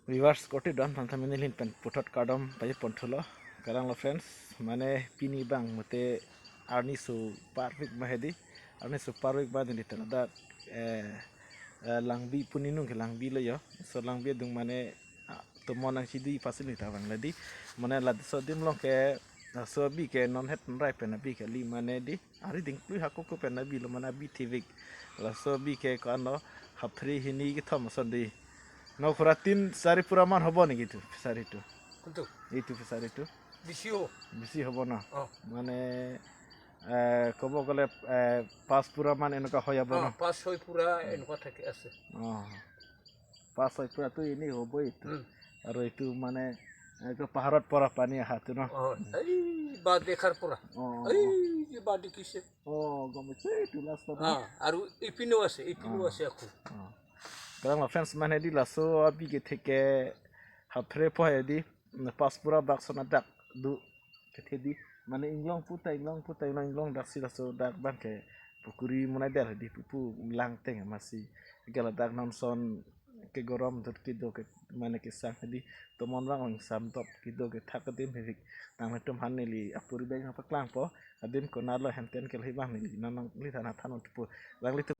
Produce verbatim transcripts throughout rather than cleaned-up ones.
Viewers, korte do-an aphan tame neli ahin pen puthot kardom pajir pon thulo. Kalanglo friends, mane pini abang mate arni so parvik ma hedi, arni so parvik ma dili tela da, eh, eh, Langbi pu ingnung ke Langbi lo jo. So Langbi adung mane, ah, tomon nangchidi aphansi neli ta vanglo di. Mane laso adim along ke, ah, laso abi ke non het rai pen abi kali mane di. Ari dingklui hako ko pen abi lo mane abi thivik. Laso abi ke ko-an lo, haphre hini kethom ason di. No khura tin sari pura man hobo niki tu fishery tu? Kuntu? Itu fishery tu? Bisi ho. Bisi hobo na? Oh. Mane, eh, kobo kole, eh, pas pura man enka hoya bo, oh, na? Pas hoi pura enka thake ase. Oh. Pas hoi pura tu ini hobo itu. Hmm. Aro itu mane, eh, ke paharot pura pani ahat tu, no? Oh, ai, ba dekhar pura. Oh. Ai, ba dekise. Oh, gome che itu last time. Ah, aru ipino ase, ipino, ah, ase ako. Ah. Kalanglo friends, mane di laso abi ke theke haphre po hedi, pas pura bak ason adak do kethe di. Mane inglong puta inglong puta inglong inglong daksi laso dak abang ke pukuri monai der hedi pupu lang teng masi. Ke ladak non ason ke gorom dot kedo ke mane kesang hedi tomon vang ong samtop kedo ke thak adim hevik. Nanglitum aphan neli apuri beng paklangpo. Adim konatlo henten ke lahi abang neli nangliphan than-o thupo. Nanglitum.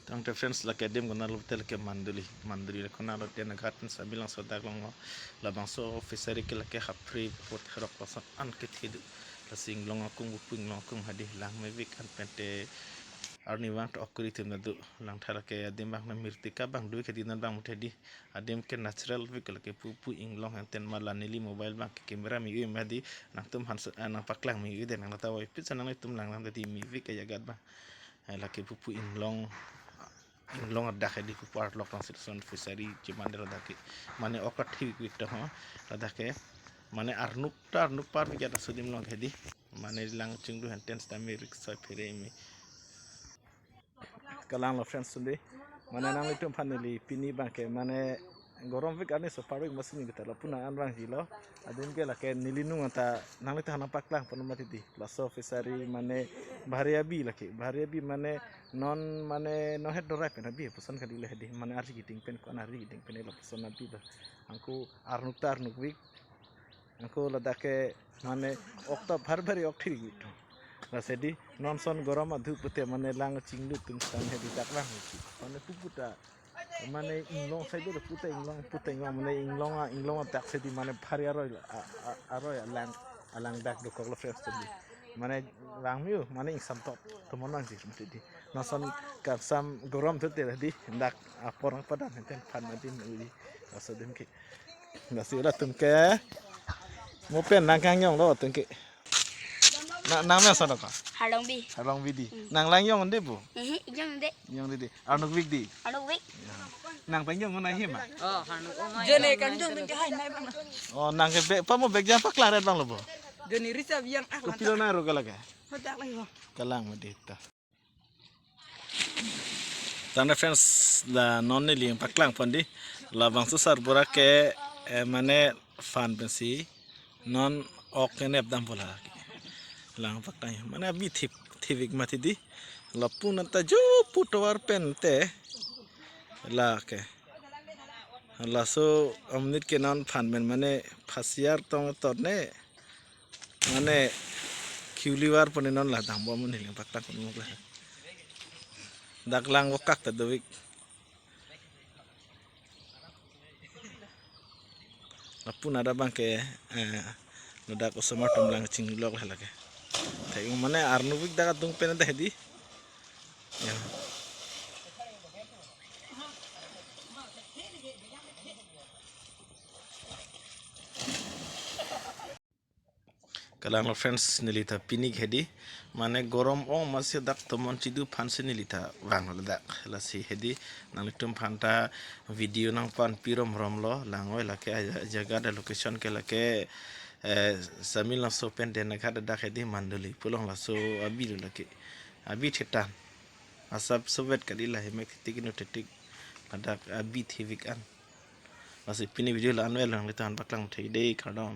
Tangte friends, lake adim konatlo tel ke Manduli. Manduli le konatlo Dena Ghat pen Sabilangso dak along lo. Labangso fishery ke lake haphre apot herok lason an kethe do. Lasi inglong akung pupu inglong akung hedi lang mevik an pente arni vang to okuri tim na do. Langtha lake adim abang na mirtika abang do ke di non abang muthe di. Adim ke natural vik lake pupu inglong henten mala neli mobile abang ke camera me-oi ma di nangtum aphan so, ah, nangpaklang me-oi de nang lata wai pit sa nanglitum lang lang di mevik ajagat abang. Eh, lake pupu inglong, inglong adak hedi pupu arlok lang sitson fishery cuman de ladak ke. Mane ok athivik vik to ho. Ladak ke mane arnuk ta arnuk parvik jata sudim long hedi. Mane lang chinglu henten sitame riksoi phere me. Kalanglo friends suli. Mane nanglitum aphan neli pini abang ke mane gorom vik arni so parvik masi neli ta lapu nang an vangji lo. Adim ke lake neli nung anta nangliphan nangpaklangpo mati di. Laso fishery mane bahari abi lake. Bahari abi mane non mane non het dorai pen abi puson kali le hedi. Mane arji keding pen ko-an arji keding pen lapuson abi ba. Angko arnuk ta arnuk vik. Angko ladak ke mane ok ta bhar bhar ok thiri gitu. Lasi di non ason gorom adhu pute mane lang chinglu tum sitame hedi dak lang hedi. Mane pupu ta mane inglong side do puta inglong puta inglong mane inglong a inglong adak sidi mane phari aroi la, a, a, aroi alang alang dak dokok lo friends di. Mane lang miu mane ingsamtop tomon nangji mati di. Non ason kangsam gorom tu te di dak apor nangpadam henten aphan mati di laso adim ke. Lasi latum ke mo pen nangkangjong lo atum ke. Na, nang me ason ko? Harlongbi. Harlongbi di. Hmm. Nang lang jong de bu? Eh, jong de. Jong de di. Arnuk vik di. Arnuk vik. Ya. Nang pen jong na hima. Oh, harnuk. Jone kan jong pen hai nai bang. Oh, nang ke bek pa mo bek jam paklang ret bang lo bu. Jone risa biang ah. Kopilo na ro kala ke? Hodak lagi ho. Kalang ma di ta. Tangte friends, la non neli nangpaklangpon di. Labangso sarbura ke, eh, mane phan pensi non ok kenep dampo la. Lang paklang mane abi thip thivik mati di. Lapu nanta jo pu tovar pen te lake. Laso amnit ke non phan pen mane phasiar tong tot ne. Mane kiulivar pon non la dambom neli nangpaklangpon muk la. Dak lang vokak ta dovik. Lapu nada abang ke, eh, ladak osomar atum lang chinglok la lake. Thek mane arnuk vik dak adung pen dah di. Ya. Kalanglo friends, neli ta pini ke hedi. Mane gorom ong masi dak tomon chidu aphansi neli ta vanglo dak. Lasi hedi nanglitum aphan ta video nangpanpi rom rom lo. Lang oi lake aja-, jaga da location ke lake, eh, Sabilangso pen Dena Ghat dak hedi Manduli. Pu along laso abi lo lake. Abi thetan. Asap sovet kali la hemek titik ino titik. Ladak abi thivik an. Lasi pini video la-an vel nanglitum aphan paklang thek dei kardom.